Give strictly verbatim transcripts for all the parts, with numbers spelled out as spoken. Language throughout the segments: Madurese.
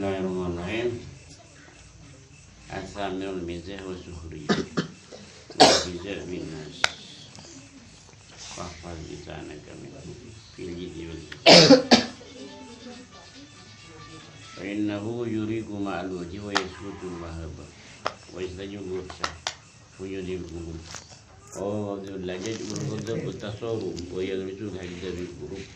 Bismillahirrahmanirrahim. As-sami'ul mizah wa zuhri. Wa mizah bin nas. Wahfaz lisanaka min fil jiddi wal jiddi. Fa innahu yuriqu ma'al wajhi wa yasbutu mahaba. Wa yastajibu gursa. Wa yudhibu. Oh, la yaj'ul ghadab tasawwur. Wa yaghrisul haidha bil qulub.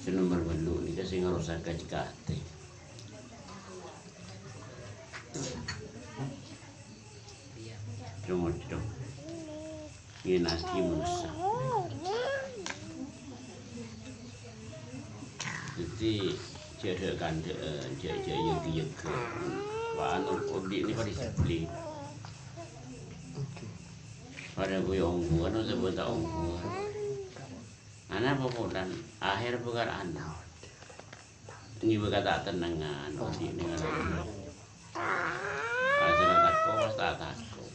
Sè nomer tello' nèka sè ngarosakè cè' atè. Cong-ocong. Ngènasè manossa. Dhâddhi, jhâ' dâ'-kandâ'ân, jhâ', jhâ' yâ-, yâ-, yâ-, wah, anu, odi' nèka disiplin. Padâ bhâi ongghuwân, sabâ ta' ongghuwân. Anapa polana? Ahèr bhâkal ana'. Ngibâ ka ta' tennengngan, odi' nèng alam. Asal tako', pas ta' tako'.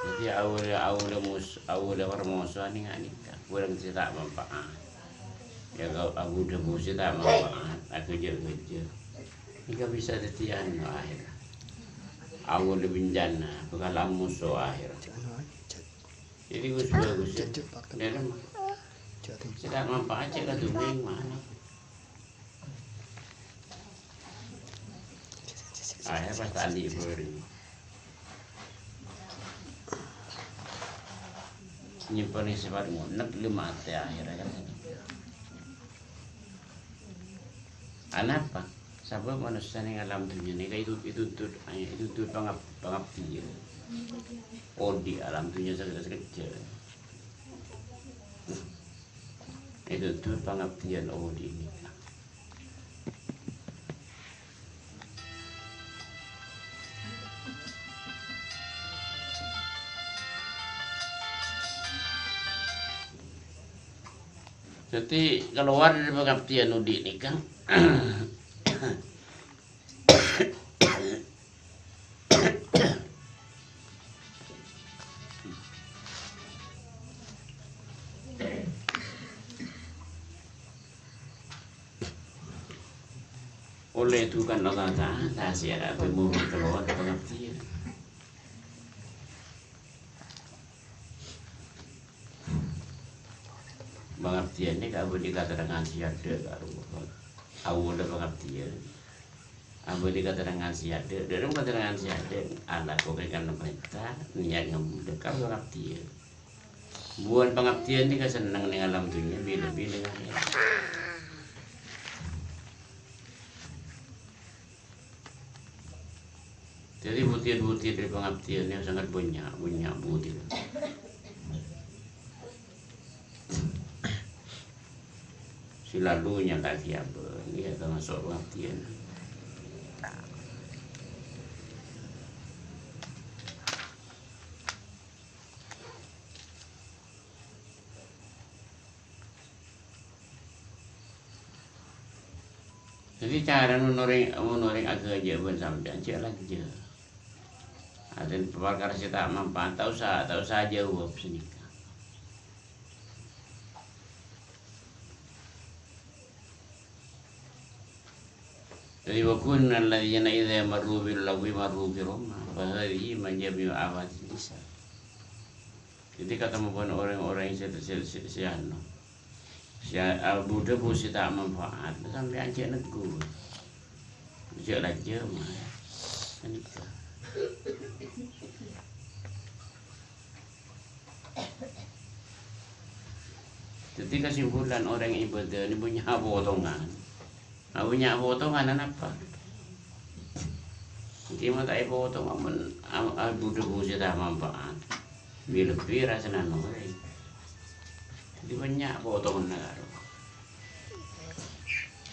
Dhâddhi, awwâl, awwâl mus-, awwâl parmosowan nèng nèka. Bhârâng sè ta' manfaat. Yâ, ka-, abu-dhâbu sè ta' manfaat, aghâjâ-ghâjâ. Nèka bisa dhâddhi anu ahèr. Awwâl bencana, bhâkal amoso ahèr. Jadi, gus-bagus, ya. Dalam. Sè ta' manfaat, cè' kadhungèng, mana? Ahèr pas ta' andi' bhâreng. Nyimpen sifat ngonep, lè matè ahèr, kan. Anapa? Sabâb manossa nèng alam dhunnya nèka ètu-, ètuntut, ètuntut pangab-, pangabdiyân. Odi' alam dhunnya sakejjhâ'-sakejjhâ'. Ètuntut pangabdiyân odi' nèka. Dhâddhi, kalowar dâri pangabdiyân odi' nèka. Ollè dhukana Allah Ta'ala, sè arapa moro kalowar pangabdiyân. Pangabdiyân nèka abâdhi katerrangan sè adâ' karo awwâlla pangabdiyân. Abâdhi katerrangan sè adâ', dâlem katerrangan sè adâ', alako kèng karana parènta, niyat ngabulâ ka pangabdiyân. Buwân pangabdiyân nèka senneng nèng alam dhunnya, bi-, lebbi nèng ahèrat. Jadi, bhutiyân-bhutiyân dâri pangabdiyân nèka sanget bânnya', bânnya' bhutiyân. Sè lalu nyata'aghi abâ', nèka tamaso' pangabdiyân. Dhâddhi, carana mon orèng, mon orèng aghâjâ bân sampèyan, jhâ' lajjhâ. Artèna parkara sè ta' manfaat, ta' osa, ta' osa ajâwâb sanèka. Dhâddhi, "Wa kunna alladzina idza marru bil lagwi marru kirama, fa hadhihi majami'u afatin nisa." Dhâddhi, katemmo bân orèng-orèng sè, sè, sè, sè anu, sè a-, abu-dhâbu sè ta' manfaat, sampèyan jhâ' neggur. Jhâ' lajjhâ, ma. Sanèka. Dhâddhi, kasimpulan orèng ibâdâ nèka bânnya' potongan. Bânnya' potongan anapa? Ènggi ma' ta' èpotong, ampon a-, abu-dhâbu sè ta' manfaat. Bi-, lebbi rasana orèng. Dhâddhi bânnya' potonganna karo.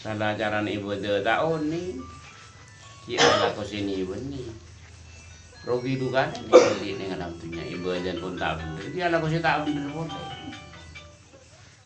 Sala carana ibâdâ ta' onèng. Ghi' alako sè nè-bânnè. Rogi dukana nè-, nèng alam dhunnya ibâdâ pon ta' bhendher. Ghi' alako sè ta' bhendher polè.